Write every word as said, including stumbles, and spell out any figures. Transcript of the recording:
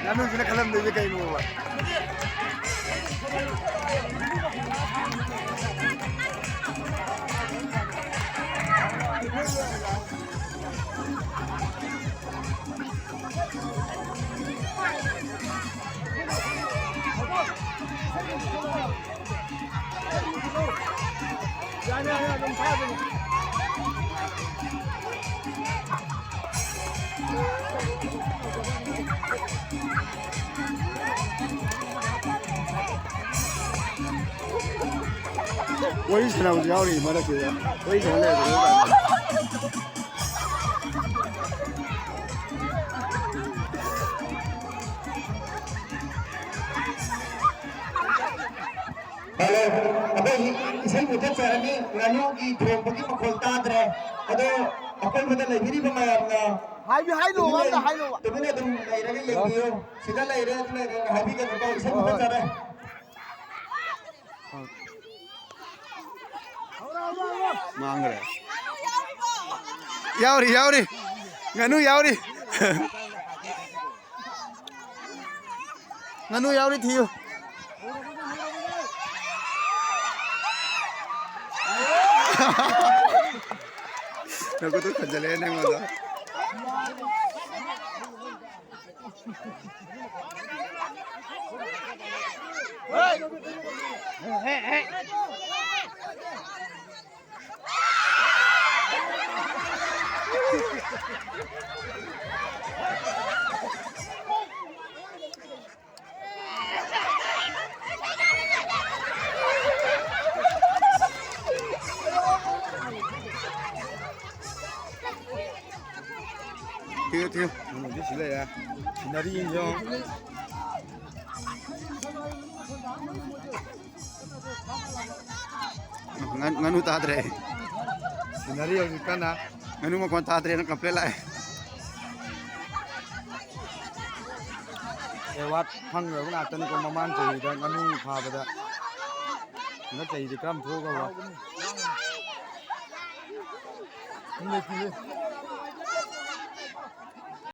ꯉꯥꯅꯨꯁꯤꯅ ꯈꯜꯂꯝꯗꯣꯏꯁꯦ ꯀꯩꯅꯣꯕ? ꯋꯥꯔꯤ ꯁꯥꯟꯅꯕꯁꯨ ꯌꯥꯎꯔꯤ ꯃꯔꯛꯁꯤꯗ꯫ ꯋꯥꯔꯤ ꯁꯥꯟꯅ ꯂꯩꯔꯝꯃꯦ꯫ ꯍꯜꯂꯣ, ꯑꯩꯈꯣꯏ ꯏꯁꯩ ꯃꯨꯊꯠꯆꯔꯅꯤ꯫ ꯉꯥꯅꯨꯒꯤ ꯊꯣꯡꯕꯒꯤ ꯃꯈꯣꯜ ꯇꯥꯗ꯭ꯔꯦ꯫ ꯑꯗꯣ ꯑꯀꯣꯏꯕꯗ ꯂꯩꯕꯤꯔꯤꯕ ꯃꯌꯥꯝꯅ ꯍꯥꯏꯕꯤ-, ꯍꯥꯏꯅꯣ, ꯇꯨꯃꯤꯟ ꯑꯝꯇ ꯂꯩ-, ꯍꯥꯏꯅꯣ꯫ ꯇꯨꯃꯤꯟꯅ ꯑꯗꯨꯝ ꯂꯩꯔꯒ ꯌꯦꯡꯕꯤꯌꯨ꯫ ꯁꯤꯗ ꯂꯩꯔꯦ, ꯑꯗꯨ ꯂꯩꯔꯦ ꯍꯥꯏꯕꯤꯒꯅꯨꯀꯣ꯫ ꯏꯁꯩ ꯍꯣꯏ, ꯍꯣꯏ꯫ ꯃꯨꯊꯠꯆꯔꯦ꯫ ꯃꯥꯡꯈ꯭ꯔꯦ꯫ ꯌꯥꯎꯔꯤ, ꯌꯥꯎꯔꯤ꯫ ꯉꯥꯅꯨ ꯌꯥꯎꯔꯤ꯫ ꯉꯥꯅꯨ ꯌꯥꯎꯔꯤ ꯊꯤꯌꯨ꯫ ꯅꯈꯨꯠꯇꯨ ꯈꯟꯖꯜꯂꯛꯑꯦ ꯅꯪꯉꯣꯟꯗ꯫ ꯊꯤꯌꯨ, ꯊꯤꯌꯨ꯫ ꯉꯥꯅꯨꯗꯤ ꯁꯤ ꯂꯩꯔꯦ꯫ ꯁꯤꯅꯔꯤ ꯌꯦꯡꯉꯣ꯫ ꯉꯥ-, ꯉꯥꯅꯨ ꯇꯥꯗ꯭ꯔꯦ꯫ ꯁꯤꯅꯔꯤ ꯍꯧꯖꯤꯛ ꯀꯟꯅ꯫ ꯉꯥꯅꯨ ꯃꯈꯣꯟ ꯇꯥꯗ꯭ꯔꯦꯅ complain ꯂꯥꯛꯑꯦ꯫ Award ꯐꯪꯈ꯭ꯔꯕ ꯉꯥꯛꯇꯅꯤꯀꯣ ꯃꯃꯥꯡ ꯆꯍꯤꯗ ꯉꯥꯅꯨ ꯐꯥꯕꯗ꯫ ꯍꯟꯗꯛ ꯆꯍꯤꯗꯤ ꯀꯔꯝ ꯊꯣꯛꯈ꯭ꯔꯕ?